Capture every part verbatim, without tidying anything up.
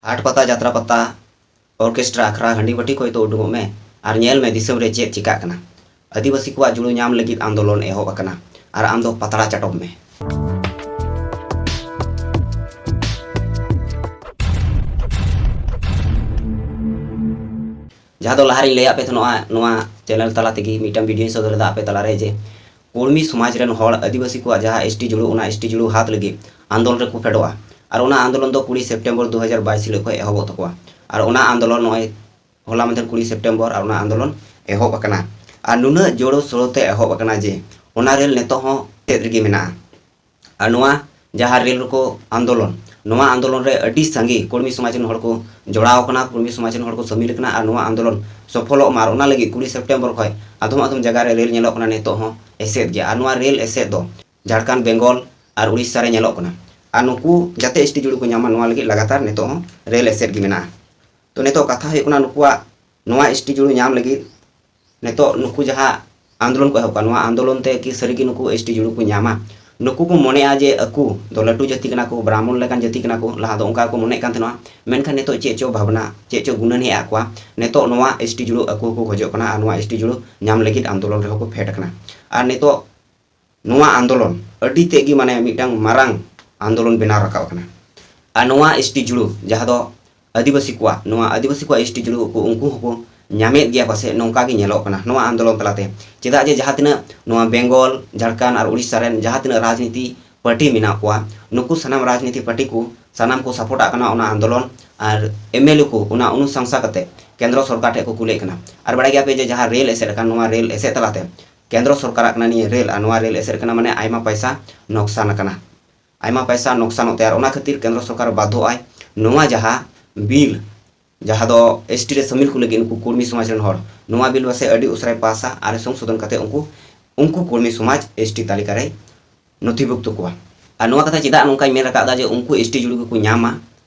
ᱦᱟᱴ ᱯᱟᱛᱟ, ᱡᱟᱛᱨᱟ ᱯᱟᱛᱟ, ᱚᱨᱠᱮᱥᱴᱨᱟ ᱟᱠᱷᱲᱟ, ᱦᱟᱺᱰᱤ ᱵᱷᱟᱹᱴᱤ ᱠᱷᱚᱱ ᱛᱚ ᱩᱰᱩᱠᱚᱜ ᱢᱮ ᱟᱨ ᱧᱮᱞ ᱢᱮ ᱫᱤᱥᱚᱢ ᱨᱮ ᱪᱮᱫ ᱪᱤᱠᱟᱹᱜ ᱠᱟᱱᱟ᱾ ᱟᱹᱫᱤᱵᱟᱹᱥᱤ ᱠᱚᱣᱟᱜ ᱡᱩᱲᱩ ᱧᱟᱢ ᱞᱟᱹᱜᱤᱫ ᱟᱱᱫᱳᱞᱚᱱ ᱮᱦᱚᱵ ᱟᱠᱟᱱᱟ ᱟᱨ ᱟᱢ ᱫᱚ ᱯᱟᱛᱲᱟ ᱪᱟᱴᱚᱵ ᱢᱮ᱾ ᱡᱟᱦᱟᱸ ᱫᱚ ᱞᱟᱦᱟᱨᱮᱧ ᱞᱟᱹᱭᱟᱫ ᱯᱮ ᱛᱟᱦᱮᱱᱚᱜᱼᱟ, ᱱᱚᱣᱟ ᱪᱮᱱᱮᱞ ᱛᱟᱞᱟ ᱛᱮᱜᱮ ᱢᱤᱫᱴᱟᱝ ᱵᱷᱤᱰᱤᱭᱳᱧ ᱥᱚᱫᱚᱨ ᱞᱮᱫᱟ ᱟᱯᱮ ᱛᱟᱞᱟᱨᱮ, ᱡᱮ ᱠᱩᱲᱢᱤ ᱥᱚᱢᱟᱡᱽ ᱨᱮᱱ ᱦᱚᱲ ᱟᱹᱫᱤᱵᱟᱹᱥᱤ ᱠᱚᱣᱟᱜ ᱡᱟᱦᱟᱸ ᱮᱥ ᱴᱤ ᱡᱩᱲᱩ, ᱚᱱᱟ ᱮᱥ ᱴᱤ ᱡᱩᱲᱩ ᱦᱟᱛ ᱞᱟᱹᱜᱤᱫ ᱟᱱᱫᱳᱞᱚᱱ ᱨᱮᱠᱚ ᱯᱷᱮᱰᱚᱜᱼᱟ᱾ ᱟᱨ ᱚᱱᱟ ᱟᱱᱫᱳᱞᱚᱱ ᱫᱚ ᱠᱩᱲᱤ ᱥᱮᱯᱴᱮᱢᱵᱚᱨ ᱫᱩ ᱦᱟᱡᱟᱨ ᱵᱟᱭᱤᱥ ᱦᱤᱞᱳᱜ ᱠᱷᱚᱱ ᱮᱦᱚᱵᱚᱜ ᱛᱟᱠᱚᱣᱟ᱾ ᱟᱨ ᱚᱱᱟ ᱟᱱᱫᱳᱞᱚᱱ ᱱᱚᱜᱼᱚᱭ ᱦᱚᱞᱟ ᱢᱟᱫᱷᱮᱨ ᱠᱩᱲᱤ ᱥᱮᱯᱴᱮᱢᱵᱚᱨ ᱟᱨ ᱚᱱᱟ ᱟᱱᱫᱳᱞᱚᱱ ᱮᱦᱚᱵ ᱟᱠᱟᱱᱟ᱾ ᱟᱨ ᱱᱩᱱᱟᱹᱜ ᱡᱳᱨᱳ ᱥᱳᱨᱳ ᱛᱮ ᱮᱦᱚᱵ ᱟᱠᱟᱱᱟ ᱡᱮ ᱚᱱᱟ ᱨᱮᱞ ᱱᱤᱛᱚᱜ ᱦᱚᱸ ᱮᱥᱮᱫ ᱨᱮᱜᱮ ᱢᱮᱱᱟᱜᱼᱟ᱾ ᱟᱨ ᱱᱚᱣᱟ ᱡᱟᱦᱟᱸ ᱨᱮᱞ ᱨᱳᱠᱳ ᱟᱱᱫᱳᱞᱚᱱ, ᱱᱚᱣᱟ ᱟᱱᱫᱳᱞᱚᱱ ᱨᱮ ᱟᱹᱰᱤ ᱥᱟᱸᱜᱮ ᱠᱩᱲᱢᱤ ᱥᱚᱢᱟᱡᱽ ᱨᱮᱱ ᱦᱚᱲ ᱠᱚ ᱡᱚᱲᱟᱣ ᱟᱠᱟᱱᱟ, ᱠᱩᱲᱢᱤ ᱥᱚᱢᱟᱡᱽ ᱨᱮᱱ ᱦᱚᱲ ᱠᱚ ᱥᱟᱹᱢᱤᱞ ᱟᱠᱟᱱᱟ᱾ ᱟᱨ ᱱᱚᱣᱟ ᱟᱱᱫᱳᱞᱚᱱ ᱥᱚᱯᱷᱚᱞᱚᱜ ᱢᱟ, ᱟᱨ ᱚᱱᱟ ᱞᱟᱹᱜᱤᱫ ᱠᱩᱲᱤ ᱥᱮᱯᱴᱮᱢᱵᱚᱨ ᱠᱷᱚᱱ ᱟᱫᱚᱢ ᱟᱫᱚᱢ ᱡᱟᱭᱜᱟ ᱨᱮ ᱨᱮᱞ ᱧᱮᱞᱚᱜ ᱠᱟᱱᱟ ᱱᱤᱛᱚᱜ ᱦᱚᱸ ᱮᱥᱮᱫ ᱜᱮᱭᱟ᱾ ᱟᱨ ᱱᱚᱣᱟ ᱨᱮᱞ ᱮᱥᱮᱫ ᱫᱚ ᱡᱷᱟᱲᱠᱷᱚᱸᱰ, ᱵᱮᱝᱜᱚᱞ ᱟᱨ ᱩᱲᱤᱥᱥᱟ ᱨᱮ ᱧᱮᱞᱚᱜ ᱠᱟᱱᱟ᱾ ᱟᱨ ᱱᱩᱠᱩ ᱡᱟᱛᱮ ᱮᱥ ᱴᱤ ᱡᱩᱲᱩ ᱠᱚ ᱧᱟᱢ ᱢᱟ, ᱱᱚᱣᱟ ᱞᱟᱹᱜᱤᱫ ᱞᱟᱜᱟᱛᱟᱨ ᱱᱤᱛᱚᱜ ᱦᱚᱸ ᱨᱮᱞ ᱮᱥᱮᱫ ᱜᱮ ᱢᱮᱱᱟᱜᱼᱟ᱾ ᱛᱚ ᱱᱤᱛᱚᱜ ᱠᱟᱛᱷᱟ ᱦᱩᱭᱩᱜ ᱠᱟᱱᱟ, ᱱᱩᱠᱩᱣᱟᱜ ᱱᱚᱣᱟ ᱮᱥ ᱴᱤ ᱡᱩᱲᱩ ᱧᱟᱢ ᱞᱟᱹᱜᱤᱫ ᱱᱤᱛᱚᱜ ᱱᱩᱠᱩ ᱡᱟᱦᱟᱸ ᱟᱱᱫᱳᱞᱚᱱ ᱠᱚ ᱮᱦᱚᱵ ᱠᱟᱜᱼᱟ, ᱱᱚᱣᱟ ᱟᱱᱫᱳᱞᱚᱱ ᱛᱮ ᱠᱤ ᱥᱟᱹᱨᱤᱜᱮ ᱱᱩᱠᱩ ᱮᱥ ᱴᱤ ᱡᱩᱲᱩ ᱠᱚ ᱧᱟᱢᱟ? ᱱᱩᱠᱩ ᱠᱚ ᱢᱚᱱᱮᱜᱼᱟ ᱡᱮ ᱟᱠᱚ ᱫᱚ ᱞᱟᱹᱴᱩ ᱡᱟᱹᱛᱤ ᱠᱟᱱᱟ ᱠᱚ, ᱵᱨᱟᱦᱢᱚᱱ ᱞᱮᱠᱟᱱ ᱡᱟᱹᱛᱤ ᱠᱟᱱᱟ ᱠᱚ, ᱞᱟᱦᱟ ᱫᱚ ᱚᱱᱠᱟ ᱠᱚ ᱢᱚᱱᱮᱜ ᱠᱟᱱ ᱛᱟᱦᱮᱱᱟ᱾ ᱢᱮᱱᱠᱷᱟᱱ ᱱᱤᱛᱚᱜ ᱪᱮᱫ ᱪᱚ ᱵᱷᱟᱵᱽᱱᱟ, ᱪᱮᱫ ᱪᱚ ᱜᱩᱱᱟᱹᱱ ᱦᱮᱡ ᱟᱫ ᱠᱚᱣᱟ, ᱱᱤᱛᱚᱜ ᱱᱚᱣᱟ ᱮᱥ ᱴᱤ ᱡᱩᱲᱩ ᱟᱠᱚ ᱦᱚᱸᱠᱚ ᱠᱷᱚᱡᱚᱜ ᱠᱟᱱᱟ᱾ ᱟᱨ ᱱᱚᱣᱟ ᱮᱥ ᱴᱤ ᱡᱩᱲᱩ ᱧᱟᱢ ᱞᱟᱹᱜᱤᱫ ᱟᱱᱫᱳᱞᱚᱱ ᱨᱮᱦᱚᱸ ᱠᱚ ᱯᱷᱮᱰ ᱟᱠᱟᱱᱟ᱾ ᱟᱨ ᱱᱤᱛᱚᱜ ᱱᱚᱣᱟ ᱟᱱᱫᱳᱞᱚᱱ ᱟᱹᱰᱤ ᱛᱮᱫ ᱜᱮ, ᱢᱟᱱᱮ, ᱢᱤᱫᱴᱟᱝ ᱢᱟᱨᱟᱝ ᱟᱱᱫᱳᱞᱚᱱ ᱵᱮᱱᱟᱣ ᱨᱟᱠᱟᱵ ᱟᱠᱟᱱᱟ᱾ ᱟᱨ ᱱᱚᱣᱟ ᱮᱥ ᱴᱤ ᱡᱩᱲᱩ, ᱡᱟᱦᱟᱸ ᱫᱚ ᱟᱹᱫᱤᱵᱟᱹᱥᱤ ᱠᱚᱣᱟᱜ, ᱱᱚᱣᱟ ᱟᱹᱫᱤᱵᱟᱹᱥᱤ ᱠᱚᱣᱟᱜ ᱮᱥ ᱴᱤ ᱡᱩᱲᱩ ᱠᱚ, ᱩᱱᱠᱩ ᱦᱚᱸᱠᱚ ᱧᱟᱢᱮᱫ ᱜᱮᱭᱟ ᱯᱟᱥᱮᱡ, ᱱᱚᱝᱠᱟ ᱜᱮ ᱧᱮᱞᱚᱜ ᱠᱟᱱᱟ ᱱᱚᱣᱟ ᱟᱱᱫᱳᱞᱚᱱ ᱛᱟᱞᱟᱛᱮ᱾ ᱪᱮᱫᱟᱜ ᱡᱮ ᱡᱟᱦᱟᱸ ᱛᱤᱱᱟᱹᱜ ᱱᱚᱣᱟ ᱵᱮᱝᱜᱚᱞ, ᱡᱷᱟᱲᱠᱷᱚᱸᱰ ᱟᱨ ᱩᱲᱤᱥᱥᱟ ᱨᱮᱱ ᱡᱟᱦᱟᱸ ᱛᱤᱱᱟᱹᱜ ᱨᱟᱡᱽᱱᱤᱛᱤ ᱯᱟᱨᱴᱤ ᱢᱮᱱᱟᱜ ᱠᱚᱣᱟ, ᱱᱩᱠᱩ ᱥᱟᱱᱟᱢ ᱨᱟᱡᱽᱱᱤᱛᱤ ᱯᱟᱨᱴᱤ ᱠᱚ ᱥᱟᱱᱟᱢ ᱠᱚ ᱥᱟᱯᱳᱨᱴ ᱟᱜ ᱠᱟᱱᱟ ᱚᱱᱟ ᱟᱱᱫᱳᱞᱚᱱ᱾ ᱟᱨ ᱮᱢ ᱮᱞ ᱮ ᱠᱚ ᱚᱱᱟ ᱚᱱᱩᱥᱟᱝᱥᱟ ᱠᱟᱛᱮ ᱠᱮᱱᱫᱨᱚ ᱥᱚᱨᱠᱟᱨ ᱴᱷᱮᱱ ᱠᱚ ᱠᱩᱞᱮᱫ ᱠᱟᱱᱟ᱾ ᱟᱨ ᱵᱟᱲᱟᱭ ᱜᱮᱭᱟ ᱯᱮ ᱡᱮ ᱡᱟᱦᱟᱸ ᱨᱮᱞ ᱮᱥᱮᱫ ᱟᱠᱟᱱ, ᱱᱚᱣᱟ ᱨᱮᱞ ᱮᱥᱮᱫ ᱛᱟᱞᱟᱛᱮ ᱠᱮᱱᱫᱨᱚ ᱥᱚᱨᱠᱟᱨᱟᱜ ᱠᱟᱱᱟ ᱱᱤᱭᱟᱹ ᱨᱮᱞ, ᱟᱨ ᱱᱚᱣᱟ ᱨᱮᱞ ᱮᱥᱮᱫ ᱠᱟᱱᱟ, ᱢᱟᱱᱮ, ᱟᱭᱢᱟ ᱯᱚᱭᱥᱟ ᱱᱚᱠᱥᱟᱱ ᱟᱠᱟᱱᱟ, ᱟᱭᱢᱟ ᱯᱚᱭᱥᱟ ᱱᱚᱠᱥᱟᱱᱚᱜ ᱛᱟᱭᱟ᱾ ᱟᱨ ᱚᱱᱟ ᱠᱷᱟᱹᱛᱤᱨ ᱠᱮᱱᱫᱨᱚ ᱥᱚᱨᱠᱟᱨ ᱵᱟᱫᱷᱚᱜ ᱟᱭ ᱱᱚᱣᱟ ᱡᱟᱦᱟᱸ ᱵᱤᱞ, ᱡᱟᱦᱟᱸ ᱫᱚ ᱮᱥ ᱴᱤ ᱨᱮ ᱥᱟᱹᱢᱤᱞ ᱠᱚ ᱞᱟᱹᱜᱤᱫ ᱱᱩᱠᱩ ᱠᱩᱲᱢᱤ ᱥᱚᱢᱟᱡᱽ ᱨᱮᱱ ᱦᱚᱲ, ᱱᱚᱣᱟ ᱵᱤᱞ ᱯᱟᱥᱮᱡ ᱟᱹᱰᱤ ᱩᱥᱟᱹᱨᱟᱭ ᱯᱟᱥᱟ ᱟᱨ ᱥᱚᱝᱥᱳᱫᱷᱚᱱ ᱠᱟᱛᱮ ᱩᱱᱠᱩ, ᱩᱱᱠᱩ ᱠᱩᱲᱢᱤ ᱥᱚᱢᱟᱡᱽ ᱮᱥ ᱴᱤ ᱛᱟᱹᱞᱤᱠᱟ ᱨᱮᱭ ᱱᱚᱛᱷᱤᱵᱷᱩᱠᱛᱚ ᱠᱚᱣᱟ᱾ ᱟᱨ ᱱᱚᱣᱟ ᱠᱟᱛᱷᱟ ᱪᱮᱫᱟᱜ ᱱᱚᱝᱠᱟᱧ ᱢᱮᱱ ᱨᱟᱠᱟᱵ ᱮᱫᱟ ᱡᱮ ᱩᱱᱠᱩ ᱮᱥ ᱴᱤ ᱡᱩᱲᱩ ᱜᱮᱠᱚ ᱧᱟᱢᱟ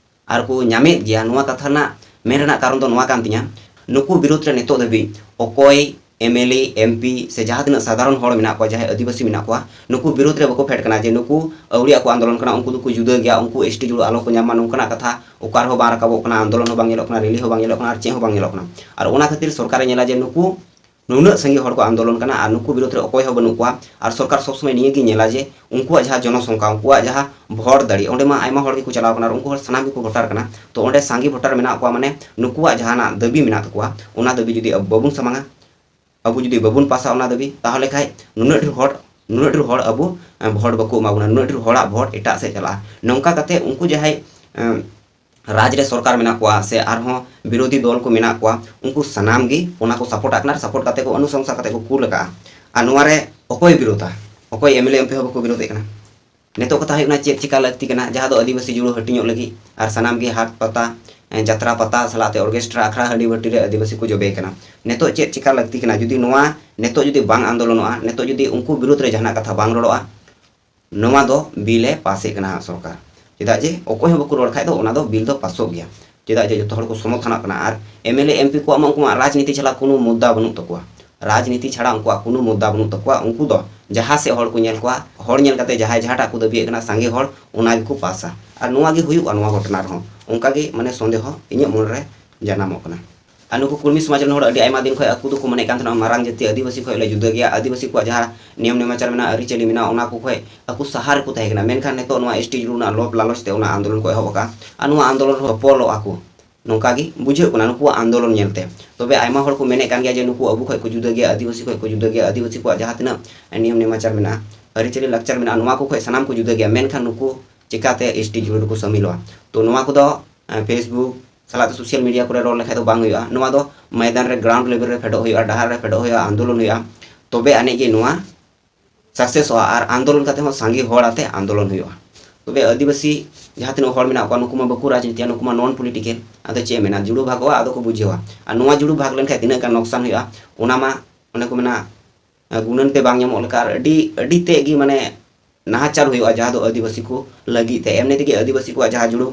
ᱟᱨ ᱠᱚ ᱧᱟᱢᱮᱫ ᱜᱮᱭᱟ, ᱱᱚᱣᱟ ᱠᱟᱛᱷᱟ ᱨᱮᱱᱟᱜ ᱢᱮᱱ ᱨᱮᱱᱟᱜ ᱠᱟᱨᱚᱱ ᱫᱚ ᱱᱚᱣᱟ ᱠᱟᱱ ᱛᱤᱧᱟ, ᱱᱩᱠᱩ ᱵᱤᱨᱩᱫᱷ ᱨᱮ ᱱᱤᱛᱚᱜ ᱫᱷᱟᱹᱵᱤᱡ ᱚᱠᱚᱭ M L A, M P ᱥᱮ ᱡᱟᱦᱟᱸ ᱛᱤᱱᱟᱹᱜ ᱥᱟᱫᱷᱟᱨᱚᱱ ᱦᱚᱲ ᱢᱮᱱᱟᱜ ᱠᱚᱣᱟ, ᱡᱟᱦᱟᱸᱭ ᱟᱹᱫᱤᱵᱟᱹᱥᱤ ᱢᱮᱱᱟᱜ ᱠᱚᱣᱟ, ᱱᱩᱠᱩ ᱵᱤᱨᱳᱫᱷ ᱨᱮ ᱵᱟᱠᱚ ᱯᱷᱮᱰ ᱠᱟᱱᱟ ᱡᱮ ᱱᱩᱠᱩ ᱟᱹᱣᱲᱤᱭᱟᱜ ᱠᱚ ᱟᱱᱫᱳᱞᱚᱱ ᱠᱟᱱᱟ, ᱩᱱᱠᱩ ᱫᱚᱠᱚ ᱡᱩᱫᱟᱹ ᱜᱮᱭᱟ, ᱩᱱᱠᱩ ᱮᱥ ᱴᱤ ᱡᱩᱲᱩ ᱟᱞᱚ ᱠᱚ ᱧᱟᱢ ᱢᱟ, ᱱᱚᱝᱠᱟᱱᱟᱜ ᱠᱟᱛᱷᱟ ᱚᱠᱟ ᱨᱮᱦᱚᱸ ᱵᱟᱝ ᱨᱟᱠᱟᱵᱚᱜ ᱠᱟᱱᱟ, ᱟᱱᱫᱳᱞᱚᱱ ᱦᱚᱸ ᱵᱟᱝ ᱧᱮᱞᱚᱜ ᱠᱟᱱᱟ, ᱨᱮᱞᱤ ᱦᱚᱸ ᱵᱟᱝ ᱧᱮᱞᱚᱜ ᱠᱟᱱᱟ, ᱟᱨ ᱪᱮᱫ ᱦᱚᱸ ᱵᱟᱝ ᱧᱮᱞᱚᱜ ᱠᱟᱱᱟ᱾ ᱟᱨ ᱚᱱᱟ ᱠᱷᱟᱹᱛᱤᱨ ᱥᱚᱨᱠᱟᱨᱮ ᱧᱮᱞᱟ ᱡᱮ ᱱᱩᱠᱩ ᱱᱩᱱᱟᱹᱜ ᱥᱟᱸᱜᱮ ᱦᱚᱲ ᱠᱚ ᱟᱱᱫᱳᱞᱚᱱ ᱠᱟᱱᱟ ᱟᱨ ᱱᱩᱠᱩ ᱵᱤᱨᱳᱫᱷ ᱨᱮ ᱚᱠᱚᱭ ᱦᱚᱸ ᱵᱟᱹᱱᱩᱜ ᱠᱚᱣᱟ, ᱟᱨ ᱥᱚᱨᱠᱟᱨ ᱥᱚᱵ ᱥᱚᱢᱚᱭ ᱱᱤᱭᱟᱹ ᱜᱮ ᱧᱮᱞᱟ ᱡᱮ ᱩᱱᱠᱩᱣᱟᱜ ᱡᱟᱦᱟᱸ ᱡᱚᱱᱚᱥᱚᱝᱠᱷᱟ, ᱩᱱᱠᱩᱣᱟᱜ ᱡᱟᱦᱟᱸ ᱵᱷᱳᱴ ᱫᱟᱲᱮ, ᱚᱸᱰᱮ ᱢᱟ ᱟᱭᱢᱟ ᱦᱚᱲ ᱜᱮᱠᱚ ᱪᱟᱞᱟᱣ ᱠᱟᱱᱟ ᱟᱨ ᱩᱱᱠᱩ ᱦᱚᱲ ᱥᱟᱱᱟᱢ ᱜᱮᱠᱚ ᱵᱷᱳᱴᱟᱨ ᱠᱟᱱᱟ᱾ ᱛᱚ ᱚᱸᱰᱮ ᱥᱟᱸᱜᱮ ᱵᱷᱳᱴᱟᱨ ᱢᱮᱱᱟᱜ ᱠᱚᱣᱟ, ᱢᱟᱱᱮ ᱱᱩᱠᱩᱣᱟᱜ ᱡᱟᱦᱟᱱᱟᱜ ᱫᱟᱹᱵᱤ ᱢᱮᱱᱟᱜ ᱛᱟᱠᱚᱣᱟ, ᱚᱱᱟ ᱫᱟᱹᱵᱤ ᱡᱩᱫᱤ ᱟᱵᱚ ᱵᱟᱵᱚᱱ ᱥᱟᱢᱟᱝᱟ, ᱟᱵᱚ ᱡᱩᱫᱤ ᱵᱟᱵᱚᱱ ᱯᱟᱥᱟ ᱚᱱᱟ ᱫᱟᱹᱵᱤ, ᱛᱟᱦᱚᱞᱮ ᱠᱷᱟᱡ ᱱᱩᱱᱟᱹᱜ ᱰᱷᱮᱨ ᱦᱚᱲ, ᱱᱩᱱᱟᱹᱜ ᱰᱷᱮᱨ ᱦᱚᱲ ᱟᱵᱚ, ᱮ, ᱵᱷᱳᱴ ᱵᱟᱠᱚ ᱮᱢᱟ ᱵᱚᱱᱟ, ᱱᱩᱱᱟᱹᱜ ᱰᱷᱮᱨ ᱦᱚᱲᱟᱜ ᱵᱷᱳᱴ ᱮᱴᱟᱜ ᱥᱮᱫ ᱪᱟᱞᱟᱜᱼᱟ᱾ ᱱᱚᱝᱠᱟ ᱠᱟᱛᱮ ᱩᱱᱠᱩ ᱡᱟᱦᱟᱸᱭ, ᱮ, ᱨᱟᱡᱽ ᱨᱮ ᱥᱚᱨᱠᱟᱨ ᱢᱮᱱᱟᱜ ᱠᱚᱣᱟ ᱥᱮ ᱟᱨᱦᱚᱸ ᱵᱤᱨᱳᱫᱷᱤ ᱫᱚᱞ ᱠᱚ ᱢᱮᱱᱟᱜ ᱠᱚᱣᱟ, ᱩᱱᱠᱩ ᱥᱟᱱᱟᱢ ᱜᱮ ᱚᱱᱟ ᱠᱚ ᱥᱟᱯᱳᱨᱴ ᱟᱜ ᱠᱟᱱᱟ ᱟᱨ ᱥᱟᱯᱳᱨᱴ ᱠᱟᱛᱮ ᱠᱚ ᱚᱱᱩᱥᱚᱝᱥᱟ ᱠᱟᱛᱮ ᱠᱚ ᱠᱩᱞ ᱟᱠᱟᱫᱼᱟ᱾ ᱟᱨ ᱱᱚᱣᱟ ᱨᱮ ᱚᱠᱚᱭ ᱵᱤᱨᱳᱫᱷᱟ? ᱚᱠᱚᱭ M L A, M P ᱦᱚᱸ ᱵᱟᱠᱚ ᱵᱤᱨᱳᱫᱷᱮᱫ ᱠᱟᱱᱟ᱾ ᱱᱤᱛᱚᱜ ᱠᱟᱛᱷᱟ ᱦᱩᱭᱩᱜ ᱠᱟᱱᱟ, ᱪᱮᱫ ᱪᱤᱠᱟ ᱞᱟᱹᱠᱛᱤ ᱠᱟᱱᱟ, ᱡᱟᱦᱟᱸ ᱫᱚ ᱟᱹᱫᱤᱵᱟᱹᱥᱤ ᱡᱩᱲᱩ ᱦᱟᱹᱴᱤᱧᱚᱜ ᱞᱟᱹᱜᱤᱫ ᱟᱨ ᱥᱟᱱᱟᱢ ᱜᱮ ᱦᱟᱴ ᱯᱟᱛᱟ, ᱮ, ᱡᱟᱛᱨᱟ ᱯᱟᱛᱟ ᱥᱟᱞᱟᱜ ᱛᱮ ᱚᱨᱜᱮᱥᱴᱨᱟ ᱟᱠᱷᱲᱟ ᱦᱟᱺᱰᱤ ᱵᱷᱟᱹᱴᱤ ᱨᱮ ᱟᱹᱫᱤᱵᱟᱹᱥᱤ ᱠᱚ ᱡᱚᱵᱮ ᱠᱟᱱᱟ᱾ ᱱᱤᱛᱚᱜ ᱪᱮᱫ ᱪᱤᱠᱟ ᱞᱟᱹᱠᱛᱤ ᱠᱟᱱᱟ? ᱡᱩᱫᱤ ᱱᱚᱣᱟ ᱱᱤᱛᱚᱜ ᱡᱩᱫᱤ ᱵᱟᱝ ᱟᱱᱫᱳᱞᱚᱱᱚᱜᱼᱟ, ᱱᱤᱛᱚᱜ ᱡᱩᱫᱤ ᱩᱱᱠᱩ ᱵᱤᱨᱩᱫᱷ ᱨᱮ ᱡᱟᱦᱟᱱᱟᱜ ᱠᱟᱛᱷᱟ ᱵᱟᱝ ᱨᱚᱲᱚᱜᱼᱟ, ᱱᱚᱣᱟ ᱫᱚ ᱵᱤᱞ ᱮ ᱯᱟᱥᱮᱫ ᱠᱟᱱᱟ ᱦᱟᱸᱜ ᱥᱚᱨᱠᱟᱨ᱾ ᱪᱮᱫᱟᱜ ᱡᱮ ᱚᱠᱚᱭ ᱦᱚᱸ ᱵᱟᱠᱚ ᱨᱚᱲ ᱠᱷᱟᱡ ᱫᱚ ᱚᱱᱟ ᱫᱚ ᱵᱤᱞ ᱫᱚ ᱯᱟᱥᱚᱜ ᱜᱮᱭᱟ᱾ ᱪᱮᱫᱟᱜ ᱡᱮ ᱡᱚᱛᱚ ᱦᱚᱲ ᱠᱚ ᱥᱚᱢᱚᱨᱛᱷᱚᱱᱚᱜ ᱠᱟᱱᱟ᱾ ᱟᱨ M L A, M P ᱠᱚᱣᱟᱜ ᱢᱟ ᱩᱱᱠᱩ ᱢᱟ ᱨᱟᱡᱽᱱᱤᱛᱤ ᱪᱷᱟᱲᱟ ᱠᱳᱱᱳ ᱢᱩᱫᱽᱫᱟ ᱵᱟᱹᱱᱩᱜ ᱛᱟᱠᱚᱣᱟ᱾ ᱨᱟᱡᱽᱱᱤᱛᱤ ᱪᱷᱟᱲᱟ ᱩᱱᱠᱩᱣᱟᱜ ᱠᱳᱱᱳ ᱢᱩᱫᱽᱫᱟ ᱵᱟᱹᱱᱩᱜ ᱛᱟᱠᱚᱣᱟ᱾ ᱩᱱᱠᱩ ᱫᱚ ᱡᱟᱦᱟᱸ ᱥᱮᱫ ᱦᱚᱲ ᱠᱚ ᱧᱮᱞ ᱠᱚᱣᱟ, ᱦᱚᱲ ᱧᱮᱞ ᱠᱟᱛᱮ ᱡᱟᱦᱟᱸᱭ ᱡᱟᱦᱟᱸᱴᱟᱜ ᱠᱚ ᱫᱟᱹᱵᱤᱭᱮᱫ ᱠᱟᱱᱟ, ᱥᱟᱸᱜᱮ ᱦᱚᱲ ᱚᱱᱟ ᱜᱮᱠᱚ ᱯᱟᱥᱟ᱾ ᱟᱨ ᱱᱚᱣᱟ ᱜᱮ ᱦᱩᱭᱩᱜᱼᱟ ᱱᱚᱣᱟ ᱜᱷᱚᱴᱚᱱᱟ ᱨᱮᱦᱚᱸ᱾ ᱚᱱᱠᱟ ᱜᱮ ᱢᱟᱱᱮ ᱥᱚᱱᱫᱮᱦᱚ ᱤᱧᱟᱹᱜ ᱢᱚᱱᱮ ᱨᱮ ᱡᱟᱱᱟᱢᱚᱜ ᱠᱟᱱᱟ᱾ ᱟᱨ ᱱᱩᱠᱩ ᱠᱩᱲᱢᱤ ᱥᱚᱢᱟᱡᱽ ᱨᱮᱱ ᱦᱚᱲ ᱟᱹᱰᱤ ᱟᱭᱢᱟ ᱫᱤᱱ ᱠᱷᱚᱱ ᱟᱠᱚ ᱫᱚᱠᱚ ᱢᱚᱱᱮᱜ ᱠᱟᱱ ᱛᱟᱦᱮᱱᱟ, ᱢᱟᱨᱟᱝ ᱡᱟᱹᱛᱤ ᱟᱹᱫᱤᱵᱟᱹᱥᱤ ᱠᱷᱚᱱ ᱞᱮ ᱡᱩᱫᱟᱹ ᱜᱮᱭᱟ, ᱟᱹᱫᱤᱵᱟᱹᱥᱤ ᱠᱚᱣᱟᱜ ᱡᱟᱦᱟᱸ ᱱᱤᱭᱚᱢ ᱱᱮᱢᱟᱪᱟᱨ ᱢᱮᱱᱟᱜᱼᱟ, ᱟᱹᱨᱤᱪᱟᱹᱞᱤ ᱢᱮᱱᱟᱜᱼᱟ, ᱚᱱᱟ ᱠᱚ ᱠᱷᱚᱱ ᱟᱠᱚ ᱥᱟᱦᱟ ᱨᱮᱠᱚ ᱛᱟᱦᱮᱸ ᱠᱟᱱᱟ᱾ ᱢᱮᱱᱠᱷᱟᱱ ᱱᱤᱛᱚᱜ ᱱᱚᱣᱟ ᱮᱥ ᱴᱤ ᱡᱩᱲᱩ ᱨᱮᱱᱟᱜ ᱞᱚᱵᱷ ᱞᱟᱞᱚᱪ ᱛᱮ ᱚᱱᱟ ᱟᱱᱫᱳᱞᱚᱱ ᱠᱚ ᱮᱦᱚᱵ ᱟᱠᱟᱫᱼᱟ᱾ ᱟᱨ ᱱᱚᱣᱟ ᱟᱱᱫᱳᱞᱚᱱ ᱨᱮ ᱦᱚᱯᱚᱞᱚᱜ ᱟᱠᱚ, ᱱᱚᱝᱠᱟ ᱜᱮ ᱵᱩᱡᱷᱟᱹᱜ ᱠᱟᱱᱟ ᱱᱩᱠᱩᱣᱟᱜ ᱟᱱᱫᱳᱞᱚᱱ ᱧᱮᱞᱛᱮ᱾ ᱛᱚᱵᱮ ᱟᱭᱢᱟ ᱦᱚᱲ ᱠᱚ ᱢᱮᱱᱮᱫ ᱠᱟᱱ ᱜᱮᱭᱟ ᱡᱮ ᱱᱩᱠᱩ ᱟᱵᱚ ᱠᱷᱚᱱ ᱠᱚ ᱡᱩᱫᱟᱹ ᱜᱮᱭᱟ, ᱟᱹᱫᱤᱵᱟᱹᱥᱤ ᱠᱷᱚᱱ ᱠᱚ ᱡᱩᱫᱟᱹ ᱜᱮᱭᱟ, ᱟᱹᱫᱤᱵᱟᱹᱥᱤ ᱠᱚᱣᱟᱜ ᱡᱟᱦᱟᱸ ᱛᱤᱱᱟᱹᱜ ᱱᱤᱭᱚᱢ ᱱᱮᱢᱟᱪᱟᱨ ᱢᱮᱱᱟᱜᱼᱟ, ᱟᱹᱨᱤᱪᱟᱹᱞᱤ ᱞᱟᱠᱪᱟᱨ ᱢᱮᱱᱟᱜᱼᱟ, ᱱᱚᱣᱟ ᱠᱚ ᱠᱷᱚᱱ ᱥᱟᱱᱟᱢ ᱠᱚ ᱡᱩᱫᱟᱹ ᱜᱮᱭᱟ, ᱢᱮᱱᱠᱷᱟᱱ ᱱᱩᱠᱩ ᱪᱤᱠᱟᱛᱮ ᱮᱥ ᱴᱤ ᱡᱩᱲᱩ ᱨᱮᱠᱚ ᱥᱟᱹᱢᱤᱞᱚᱜᱼᱟ? ᱛᱚ ᱱᱚᱣᱟ ᱠᱚᱫᱚ, ᱮ, Facebook ᱥᱟᱞᱟᱜ ᱛᱮ social media ᱠᱚᱨᱮ ᱨᱚᱲ ᱞᱮᱠᱷᱟᱡ ᱫᱚ ᱵᱟᱝ ᱦᱩᱭᱩᱜᱼᱟ᱾ ᱱᱚᱣᱟ ᱫᱚ ᱢᱚᱭᱫᱟᱱ ᱨᱮ, ground level ᱨᱮ ᱯᱷᱮᱰᱚᱜ ᱦᱩᱭᱩᱜᱼᱟ, ᱰᱟᱦᱟᱨ ᱨᱮ ᱯᱷᱮᱰᱚᱜ ᱦᱩᱭᱩᱜᱼᱟ, ᱟᱱᱫᱳᱞᱚᱱ ᱦᱩᱭᱩᱜᱼᱟ, ᱛᱚᱵᱮ ᱟᱹᱱᱤᱡ ᱜᱮ ᱱᱚᱣᱟ successᱚᱜᱼᱟ᱾ ᱟᱨ ᱟᱱᱫᱳᱞᱚᱱ ᱠᱟᱛᱮ ᱦᱚᱸ ᱥᱟᱸᱜᱮ ᱦᱚᱲ ᱟᱛᱮ ᱟᱱᱫᱳᱞᱚᱱ ᱦᱩᱭᱩᱜᱼᱟ᱾ ᱛᱚᱵᱮ ᱟᱹᱫᱤᱵᱟᱹᱥᱤ ᱡᱟᱦᱟᱸ ᱛᱤᱱᱟᱹᱜ ᱦᱚᱲ ᱢᱮᱱᱟᱜ ᱠᱚᱣᱟ, ᱱᱩᱠᱩ ᱢᱟ ᱵᱟᱠᱚ ᱨᱟᱡᱽᱱᱤᱛᱤᱭᱟ, ᱱᱩᱠᱩ ᱢᱟ non political᱾ ᱟᱫᱚ ᱪᱮᱫ ᱮᱢ ᱢᱮᱱᱟ, ᱡᱩᱲᱩ ᱵᱷᱟᱜᱚᱜᱼᱟ, ᱟᱫᱚ ᱠᱚ ᱵᱩᱡᱷᱟᱹᱣᱟ᱾ ᱟᱨ ᱱᱚᱣᱟ ᱡᱩᱲᱩ ᱵᱷᱟᱜᱽ ᱞᱮᱱᱠᱷᱟᱱ ᱛᱤᱱᱟᱹᱜ ᱜᱟᱱ ᱱᱚᱠᱥᱟᱱ ᱦᱩᱭᱩᱜᱼᱟ, ᱚᱱᱟ ᱢᱟ ᱚᱱᱮ ᱠᱚ ᱢᱮᱱᱟ, ᱜᱩᱱᱟᱹᱱ ᱛᱮ ᱵᱟᱝ ᱧᱟᱢᱚᱜ ᱞᱮᱠᱟ᱾ ᱟᱨ ᱟᱹᱰᱤ, ᱟᱹᱰᱤ ᱛᱮᱫ ᱜᱮ ᱢᱟᱱᱮ ᱱᱟᱦᱟᱪᱟᱨ ᱦᱩᱭᱩᱜᱼᱟ, ᱡᱟᱦᱟᱸ ᱫᱚ ᱟᱹᱫᱤᱵᱟᱹᱥᱤ ᱠᱚ ᱞᱟᱹᱜᱤᱫ ᱛᱮ᱾ ᱮᱢᱱᱤ ᱛᱮᱜᱮ ᱟᱹᱫᱤᱵᱟᱹᱥᱤ ᱠᱚᱣᱟᱜ ᱡᱟᱦᱟᱸ ᱡᱩᱲᱩ,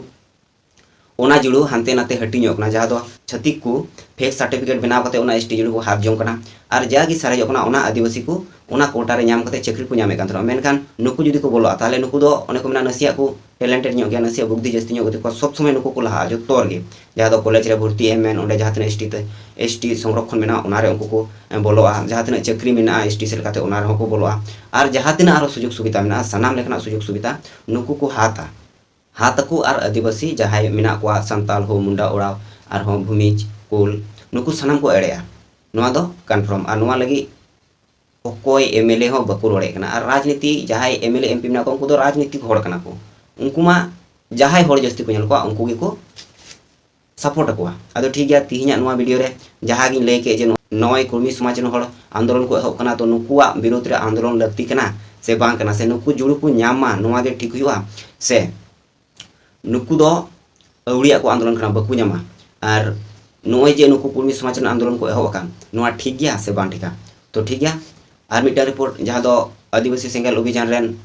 ᱚᱱᱟ ᱡᱩᱲᱩ ᱦᱟᱱᱛᱮ ᱱᱟᱛᱮ ᱦᱟᱹᱴᱤᱧᱚᱜ ᱠᱟᱱᱟ, ᱡᱟᱦᱟᱸ ᱫᱚ ᱪᱷᱟᱹᱛᱤᱠ ᱠᱚ fake certificate ᱵᱮᱱᱟᱣ ᱠᱟᱛᱮ ᱚᱱᱟ S T ᱡᱩᱲᱩ ᱠᱚ ᱦᱟᱛ ᱡᱚᱝ ᱠᱟᱱᱟ᱾ ᱟᱨ ᱡᱟᱜᱮ ᱥᱟᱨᱮᱡᱚᱜ ᱠᱟᱱᱟ, ᱚᱱᱟ ᱟᱹᱫᱤᱵᱟᱹᱥᱤ ᱠᱚ ᱚᱱᱟ quota ᱨᱮ ᱧᱟᱢ ᱠᱟᱛᱮ ᱪᱟᱹᱠᱨᱤ ᱠᱚ ᱧᱟᱢᱮᱫ ᱠᱟᱱ ᱛᱟᱦᱮᱱᱟ᱾ ᱢᱮᱱᱠᱷᱟᱱ ᱱᱩᱠᱩ ᱡᱩᱫᱤ ᱠᱚ ᱵᱚᱞᱚᱜᱼᱟ, ᱛᱟᱦᱚᱞᱮ ᱱᱩᱠᱩ ᱫᱚ ᱚᱱᱮ ᱠᱚ ᱢᱮᱱᱟ, ᱱᱟᱥᱮᱭᱟᱜ ᱠᱚ talented ᱧᱚᱜ ᱜᱮᱭᱟ, ᱱᱟᱥᱮᱭᱟᱜ ᱵᱩᱫᱽᱫᱷᱤ ᱡᱟᱹᱥᱛᱤ ᱧᱚᱜ ᱜᱮᱛᱟ ᱠᱚᱣᱟ, ᱥᱚᱵᱽ ᱥᱚᱢᱚᱭ ᱱᱩᱠᱩ ᱠᱚ ᱞᱟᱦᱟᱜᱼᱟ ᱡᱚᱛᱚ ᱨᱮᱜᱮ᱾ ᱡᱟᱦᱟᱸ ᱫᱚ ᱠᱚᱞᱮᱡᱽ ᱨᱮ ᱵᱷᱚᱨᱛᱤ ᱮᱢ ᱢᱮᱱ, ᱚᱸᱰᱮ ᱡᱟᱦᱟᱸ ᱛᱤᱱᱟᱹᱜ S T ᱛᱮ, S T ᱥᱚᱝᱨᱚᱠᱷᱚᱱ ᱢᱮᱱᱟᱜᱼᱟ, ᱚᱱᱟ ᱨᱮ ᱩᱱᱠᱩ ᱠᱚ, ᱮ, ᱵᱚᱞᱚᱜᱼᱟ᱾ ᱡᱟᱦᱟᱸ ᱛᱤᱱᱟᱹᱜ ᱪᱟᱹᱠᱨᱤ ᱢᱮᱱᱟᱜᱼᱟ S T ᱥᱮᱫ ᱞᱮᱠᱟᱛᱮ, ᱚᱱᱟ ᱨᱮᱦᱚᱸ ᱠᱚ ᱵᱚᱞᱚᱜᱼᱟ᱾ ᱟᱨ ᱡᱟᱦᱟᱸ ᱛᱤᱱᱟᱹᱜ ᱟᱨᱦᱚᱸ ᱥᱩᱡᱳᱜᱽ ᱥᱩᱵᱤᱫᱷᱟ ᱢᱮᱱᱟᱜᱼᱟ, ᱥᱟᱱᱟᱢ ᱞᱮᱠᱟᱱᱟᱜ ᱥᱩᱡᱳᱜᱽ ᱥᱩᱵᱤᱫᱷᱟ ᱱᱩᱠᱩ ᱠᱚ ᱦᱟᱛᱟ᱾ ᱦᱟᱛ ᱟᱠᱚ ᱟᱨ ᱟᱹᱫᱤᱵᱟᱹᱥᱤ ᱡᱟᱦᱟᱸᱭ ᱢᱮᱱᱟᱜ ᱠᱚᱣᱟ, ᱥᱟᱱᱛᱟᱞ, ᱦᱳ, ᱢᱩᱱᱰᱟ, ᱳᱨᱟᱣ, ᱟᱨᱦᱚᱸ ᱵᱷᱩᱢᱤᱡᱽ, ᱠᱳᱞ, ᱱᱩᱠᱩ ᱥᱟᱱᱟᱢ ᱠᱚ ᱮᱲᱮᱜᱼᱟ᱾ ᱱᱚᱣᱟ ᱫᱚ confirm᱾ ᱟᱨ ᱱᱚᱣᱟ ᱞᱟᱹᱜᱤᱫ ᱚᱠᱚᱭ M L A ᱦᱚᱸ ᱵᱟᱠᱚ ᱨᱚᱲᱮᱫ ᱠᱟᱱᱟ᱾ ᱟᱨ ᱨᱟᱡᱽᱱᱤᱛᱤ, ᱡᱟᱦᱟᱸᱭ M L A M P ᱢᱮᱱᱟᱜ ᱠᱚᱣᱟ, ᱩᱱᱠᱩ ᱫᱚ ᱨᱟᱡᱽᱱᱤᱛᱤᱠ ᱦᱚᱲ ᱠᱟᱱᱟ ᱠᱚ᱾ ᱩᱱᱠᱩ ᱢᱟ ᱡᱟᱦᱟᱸᱭ ᱦᱚᱲ ᱡᱟᱹᱥᱛᱤ ᱠᱚ ᱧᱮᱞ ᱠᱚᱣᱟ, ᱩᱱᱠᱩ ᱜᱮᱠᱚ support ᱟᱠᱚᱣᱟ᱾ ᱟᱫᱚ ᱴᱷᱤᱠ ᱜᱮᱭᱟ, ᱛᱤᱦᱤᱧᱟᱜ ᱱᱚᱣᱟ video ᱨᱮ ᱡᱟᱦᱟᱸ ᱜᱤᱧ ᱞᱟᱹᱭ ᱠᱮᱫ ᱡᱮ ᱱᱚᱜᱼᱚᱭ ᱠᱩᱲᱢᱤ ᱥᱚᱢᱟᱡᱽ ᱨᱮᱱ ᱦᱚᱲ ᱟᱱᱫᱳᱞᱚᱱ ᱠᱚ ᱮᱦᱚᱵ ᱠᱟᱱᱟ, ᱛᱚ ᱱᱩᱠᱩᱣᱟᱜ ᱵᱤᱨᱳᱫᱷ ᱨᱮ ᱟᱱᱫᱳᱞᱚᱱ ᱞᱟᱹᱠᱛᱤ ᱠᱟᱱᱟ ᱥᱮ ᱵᱟᱝ ᱠᱟᱱᱟ, ᱥᱮ ᱱᱩᱠᱩ ᱡᱩᱲᱩ ᱠᱚ ᱧᱟᱢ ᱢᱟ, ᱱᱚᱣᱟ ᱜᱮ ᱴᱷᱤᱠ ᱦᱩᱭᱩᱜᱼᱟ, ᱥᱮ ᱱᱩᱠᱩ ᱫᱚ ᱟᱹᱣᱲᱤᱭᱟᱜ ᱠᱚ ᱟᱱᱫᱳᱞᱚᱱ ᱠᱟᱱᱟ, ᱵᱟᱠᱚ ᱧᱟᱢᱟ? ᱟᱨ ᱱᱚᱜᱼᱚᱭ ᱡᱮ ᱱᱩᱠᱩ ᱠᱩᱲᱢᱤ ᱥᱚᱢᱟᱡᱽ ᱨᱮᱱ ᱟᱱᱫᱳᱞᱚᱱ ᱠᱚ ᱮᱦᱚᱵ ᱟᱠᱟᱱ, ᱱᱚᱣᱟ ᱴᱷᱤᱠ ᱜᱮᱭᱟ ᱥᱮ ᱵᱟᱝ ᱴᱷᱤᱠᱟ? ᱛᱚ ᱴᱷᱤᱠ ᱜᱮᱭᱟ, ᱟᱨ ᱢᱤᱫᱴᱟᱝ report, ᱡᱟᱦᱟᱸ ᱫᱚ ᱟᱹᱫᱤᱵᱟᱹᱥᱤ ᱥᱮᱸᱜᱮᱞ ᱚᱵᱷᱤᱡᱟᱱ ᱨᱮᱱ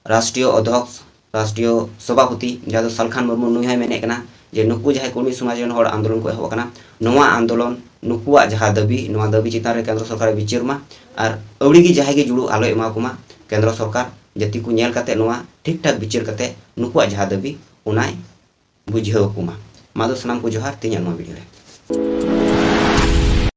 ᱨᱟᱥᱴᱨᱤᱭᱚ ᱚᱫᱷᱭᱚᱠᱥ, ᱨᱟᱥᱴᱨᱤᱭᱚ ᱥᱚᱵᱷᱟᱯᱚᱛᱤ, ᱡᱟᱦᱟᱸ ᱫᱚ ᱥᱟᱞᱠᱷᱟᱱ ᱢᱩᱨᱢᱩ, ᱱᱩᱭ ᱦᱚᱸᱭ ᱢᱮᱱᱮᱫ ᱠᱟᱱᱟ ᱡᱮ ᱱᱩᱠᱩ ᱡᱟᱦᱟᱸᱭ ᱠᱩᱲᱢᱤ ᱥᱚᱢᱟᱡᱽ ᱨᱮᱱ ᱦᱚᱲ ᱟᱱᱫᱳᱞᱚᱱ ᱠᱚ ᱮᱦᱚᱵ ᱟᱠᱟᱱᱟ, ᱱᱚᱣᱟ ᱟᱱᱫᱳᱞᱚᱱ, ᱱᱩᱠᱩᱣᱟᱜ ᱡᱟᱦᱟᱸ ᱫᱟᱹᱵᱤ, ᱱᱚᱣᱟ ᱫᱟᱹᱵᱤ ᱪᱮᱛᱟᱱ ᱨᱮ ᱠᱮᱱᱫᱨᱚ ᱥᱚᱨᱠᱟᱨᱮ ᱵᱤᱪᱟᱹᱨ ᱢᱟ᱾ ᱟᱨ ᱟᱹᱣᱲᱤ ᱜᱮ ᱡᱟᱦᱟᱸᱭ ᱜᱮ ᱡᱩᱲᱩ ᱟᱞᱚᱭ ᱮᱢᱟ ᱠᱚᱢᱟ ᱠᱮᱱᱫᱨᱚ ᱥᱚᱨᱠᱟᱨ, ᱡᱟᱛᱮ ᱠᱚ ᱧᱮᱞ ᱠᱟᱛᱮ ᱱᱚᱣᱟ ᱴᱷᱤᱠ ᱴᱷᱟᱠ ᱵᱤᱪᱟᱹᱨ ᱠᱟᱛᱮ ᱱᱩᱠᱩᱣᱟᱜ ᱡᱟᱦᱟᱸ ᱫᱟᱹᱵᱤ, ᱚᱱᱟᱭ ᱵᱩᱡᱷᱟᱹᱣ ᱟᱠᱚ ᱢᱟ᱾ ᱢᱟ ᱫᱚ ᱥᱟᱱᱟᱢ ᱠᱚ ᱡᱚᱦᱟᱨ, ᱛᱮᱦᱮᱧᱟᱜ ᱱᱚᱣᱟ video ᱨᱮ᱾